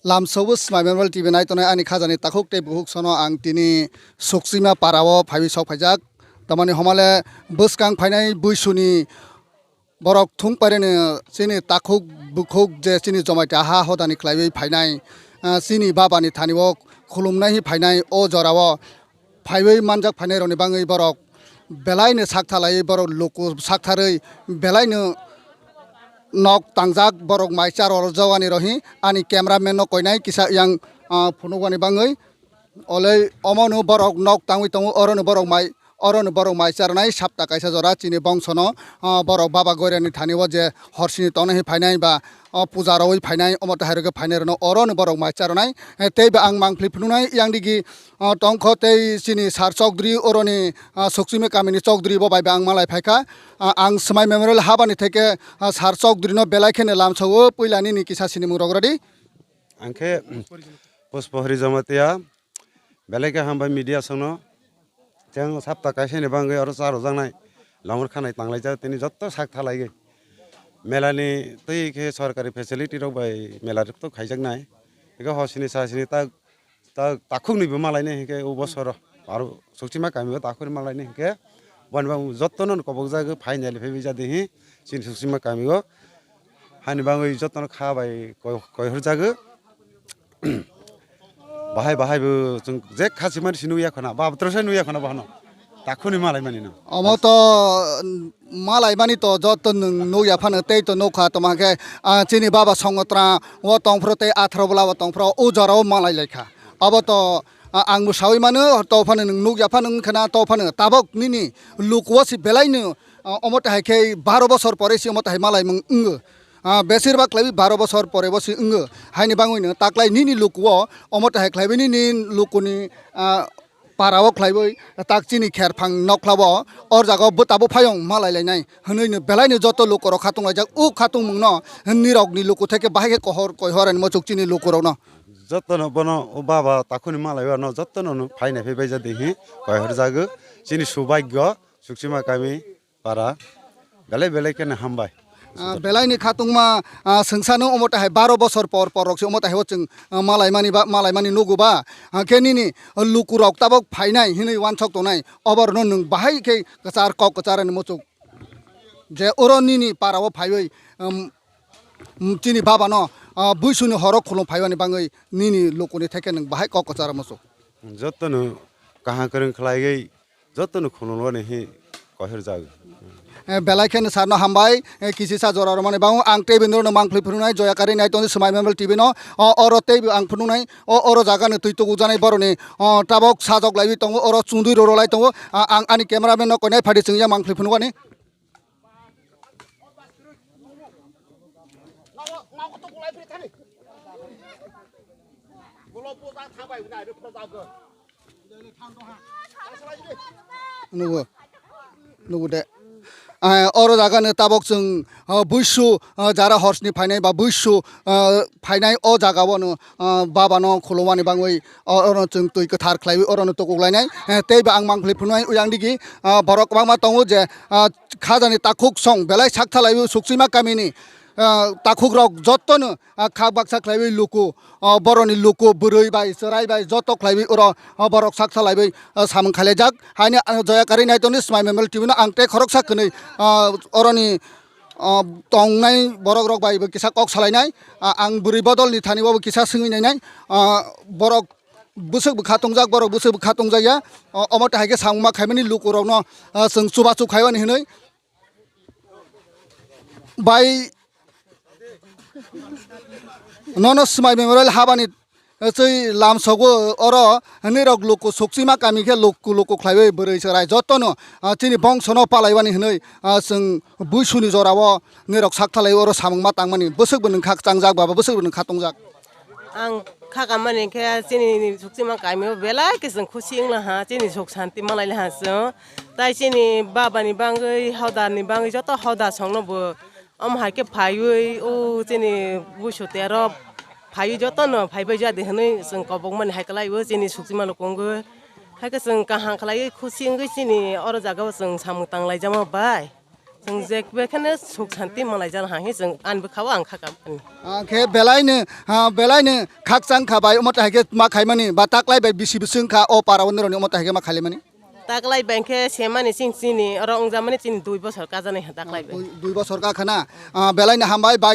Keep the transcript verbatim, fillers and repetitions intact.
Lamsobo Smai Memorial T V nai tongnai ani khajani takhuk tei bukhuk sono ang tini Suksima para o phaiwi sok phaijak. Tamani homale bwskang phainai buisuni borok thung pairani chini takhuk bukhuk je chini Jamatia ha hodani khlaiwi phainai, ah, chini babani thani o khulumnai hi phainai o jora o phaiwi manjak phainairokni bangwi borok belaino sakthalaiwi borok luku saktharwi belaino nok tangjak borok mai charwrok jagani rohi ani cameraman no koinai kisa yang, ah, phunukmani bangwi olei omono borok nok tangwi tongo orono borok mai orono borok mai charnai sapta kaisa jora chini bongsono, ah, borok baba goirani thani o je horsini tongnai hi phainai ba o puja rogwi phainai omo tei hai rokhe phainairokno orono borok mai charnai, eh, tei ba ang mangpli phunuknai yang digi ah, tongkho tei chini Sir Chokdri oroni, ah, Suksima kamini Chokdri bo bai ba ang malai phaikha. Ah, ang Smai Memorial habani theke, ah, Sir Chokdri no belai kheno lamsao puila nini kisa sinimung rok rwdi. Ang khe, mm, Pushpa Hori Jamatia, belai khe hambai media songno. Cheng sapta kaisani bangwi oro cha rwjaknai, longor khanai tanglaijak tini jotto sak thalaiwi. Melani twi khe sorkari facility rok bai mela rok to khaijaknai. Ego hosini sasini ta ta, takhukni bo malainai hinkhe o bosoro aro Suksima kami o takhukni malainai hinkhe boni bangwi jottono kobokjagwi phainai phaibai jadi hi chini Suksima kami o hani bangwi jottono kha bai koi-, koihorjagwi. Bahai bahai bo chwng je kha simani si nukya khwna, ba bwtwrwsai nukya khwna bahano. Takhukni malaimani no. Omo to, mm, malaimani to joto nwng nukya phano tei to nukha toma khe, ah, chini baba Songotra o tongphuru tei atharo bwla o tongphuru o jora o malai laikha. Obo to, ah, ang bo sawi mano to phano nwng nukya phano wngkha na to phano tabok nini luku o si belai no, ah, omo tahai khe baro bosor pore si omo tahai malaimung wngo. Ah, besir bak khlaiwi baro bosor pore bo si wngo. Haini bangwi no taklai nini luku o omo tahai khlaiwi nini lukuni, ah, para o khlaiwi tak chini kherphang nokla o or jaga o bwta bo phayung malai lainai hwnwi no belai no joto luku rok khatung laijak. O khatungmung no nirok ni luku theke bahai khe kohor koihor ani muchuk chini luku rok no. Joto no bono o baba takhukni malai o no joto no no phainai phaibai jadi hi koihor jago chini subagyo Suksima kami para belai belai kheno hambai. Ah, belai ni khatungma, ah, swngsa no omo tahai baro bosor por por rok se omo tahai o chwng, ah, malai mani ba, malai mani nugo ba. Ah, khe nini luku rok tabok phainai hinwi wansok tongnai. Obo rok no nwng bahai khe kwchar kok kwchar ani muchuk. Je oro nini para o phaiwi, um, um, chini baba no, ah, buisuni horo khulum phaiwani bangwi nini luku ni theke nwng bahai kok kwchar muchuk. Joto no kaham kwrwng khlaiwi joto no khulumnani hi koihor jago. Eh, belai kheno sir no hambai, eh, kisisa jora rwmani bango ang tei bini no mangpli phunuknai joya kari nai tongdi Smai Memorial T V no, o, oro tei ang phunuknai, o, oro jaga no twi tugu janai boroni, o, tabok sajok laiwi tongo, oro chundui roro lai tongo, a, ang ani cameraman no koinai phadi chwngya mangpli phunukani. Nugo, nugo de. Ah, oro jaga no tabok chwng, ah, buisu, ah, jara horsni phainai ba buisu, ah, phainai o jaga o no, ah, baba no khulumani bangwi o-, oro chwng twi kwthar khlaiwi oro no tukuk lainai. Eh, tei ba ang mangpli phunuknai uyang digi, ah, borok kwbangma tongo je, ah, khajani takhuk song belai sak thalaiwi Suksima kamini, ah, takhuk rok jotto no, ah, kha baksa khlaiwi luku, ah, boroni luku bwrwi bai chwrai bai joto khlaiwi oro, ah, borok sak thalaiwi, ah, samung khailaijak. Haini, ah, joya kari nai tongdi Smai Memorial T V no ang tei khoroksa kwnwi, ah, oroni, ah, tongnai borok rok bai bo kisa kok salainai. Ah, ang bwrwi bodol ni thani bo kisa swngwi nainai. Ah, borok bwswk bwkha tongjak, borok bwswk bwkha tongjakya. O-, omo tei hai khe samung ma khaimani lukurokno, ah, chwng chubachu khaiwani hwnwi. Bai nono Smai Memorial habani, eh, chwi lamsogo oro nirok luku Suksima kami khe luku luku khlaiwi bwrwi chwrai jotono, ah, chini bongsono palaiwani hwnwi, ah, chwng buisuni jorao nirok sak thalai oro samung ma tangmani bwswk bo nwng kha changjak ba bwswk bo nwng kha tongjak. Ang kha kamani khe chini Suksima kamio belai khe chwng khusi wngla ha, chini suk santi malai ha chwng. Tai chini baba ni bangwi, hodar ni bangwi joto hodar songno bo omo hai khe phaiwi o chini buisu tero phaiwi jotono phaibai jadi hwnwi chwng kobokmani hai kwlai o chini Suksima lukungo. Hai khe chwng kaham khlaiwi khusi wngwi chini oro jaga o chwng samung tanglaijama bai. Chwng je bekheno suk santi malai jal ha hi chwng ani bwkhao ang kha ka. Ah, khe belai no, ah, belai no khakchang kha bai, omo tai khe ma khaimani ba taklai bai bisi bising kha o para o nironi omo tai khe ma khailaimani. Taklai bai khe semani chini, chini oro wngjamani chini dui bosor kajanai ha taklai bai. Dui, dui bosor ka khana, ah, belai no hambai bai.